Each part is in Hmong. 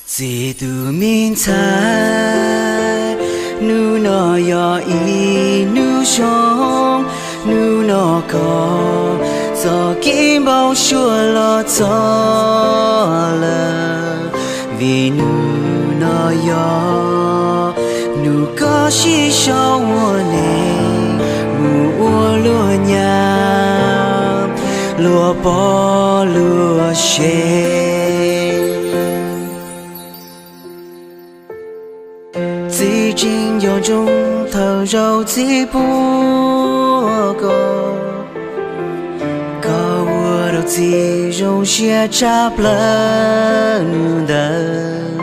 Txiv tus me ntxhais, hnub no yog ib hnub zoo, hnub no koj txoj kev npau suav los txog lawm, vim hnub no yog hnub koj sib sau ua neej mus ua luag nyab, luag pog luag sev. Txiv tseem nco ntsoov thaum zaum txiv puag koj, koj ua rau txiv zoo siab tshaj plaws hnub ntawd.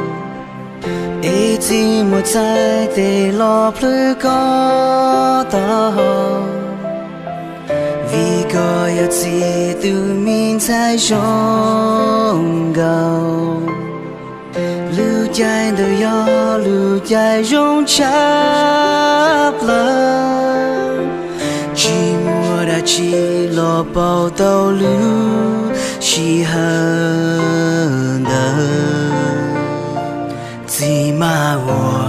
Es txiv muab txhais tes los plhws koj taub hau, vim koj yog txiv tus me ntxhais zoo nkaus. Lub caij ntawd yog lub caij zoo tshaj plaws, tsis muaj dab tsi los pauv tau lub sij hawm ntawd. Txiv maj ua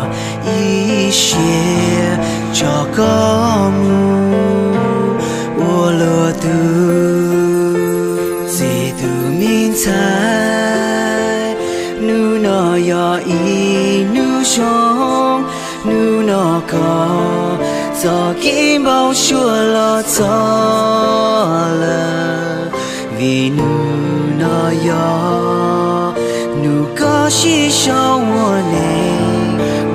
ib siab tso koj mus ua luag tug. Txiv tus me ntxhais, hnub no yog ib hnub zoo, hnub no koj txoj kev npau suav los txog lawm, vim hnub no yog hnub koj sib sau ua neej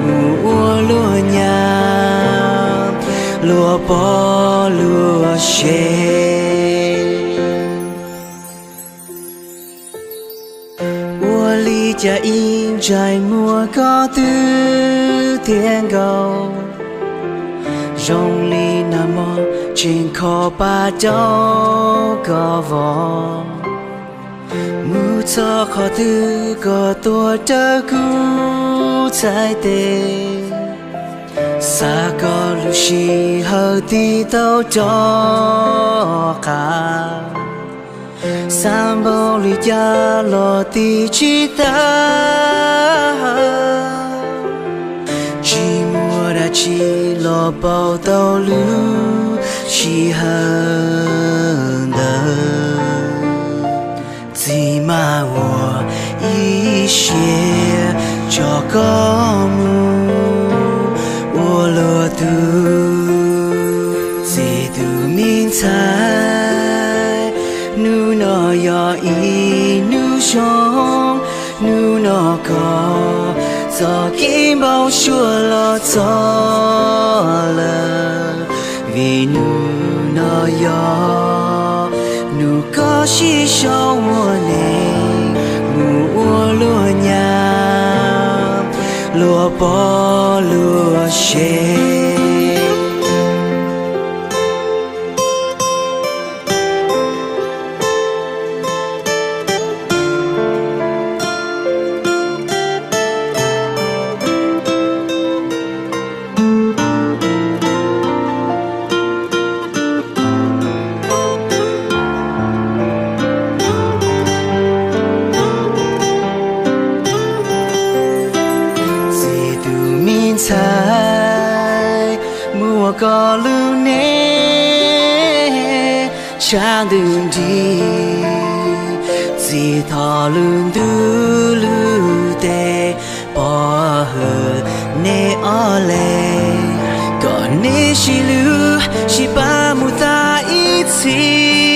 mus ua luag nyab, luag pog luag sev. Ua li cas ib ntsais muag koj twb tiav nkaus, zoo li nag hmo tseem kho pa caug koj vos. Mus txog qhov twg koj tuaj raws kuv txhais tes, xav koj lub sij hawm tiv tau rov qab, xav npaum li cas los tiv tsis tau. Tsis muaj dab tsi los pauv tau lub sij hawm ntawd. Txiv maj ua ib siab tso koj mus ua luag tug. Txiv tus me ntxhais, hnub no yog ib hnub zoo, hnub no koj txoj kev npau suav los txog lawm, vim hnub no yog hnub koj sib sau ua neej mus ua luag nyab, luag pog luag sev. Txiv tus me ntxhais, muab koj lub neej tshav ntuj nrig, txiv thov lub ntuj lub teb pov hwm nej ob leeg, kom nej sib hlub sib pab mus tas ib txhis.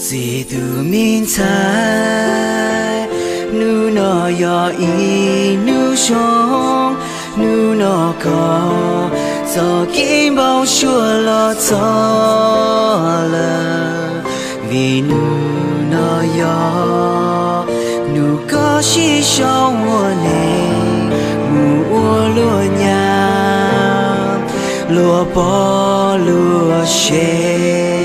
Txiv tus me ntxhais, hnub no yog ib hnub zoo, hnub no koj txoj kev npau suav los txog lawm, vim hnub no yog hnub koj sib sau ua neej mus ua luag nyab, luag pog luag sev.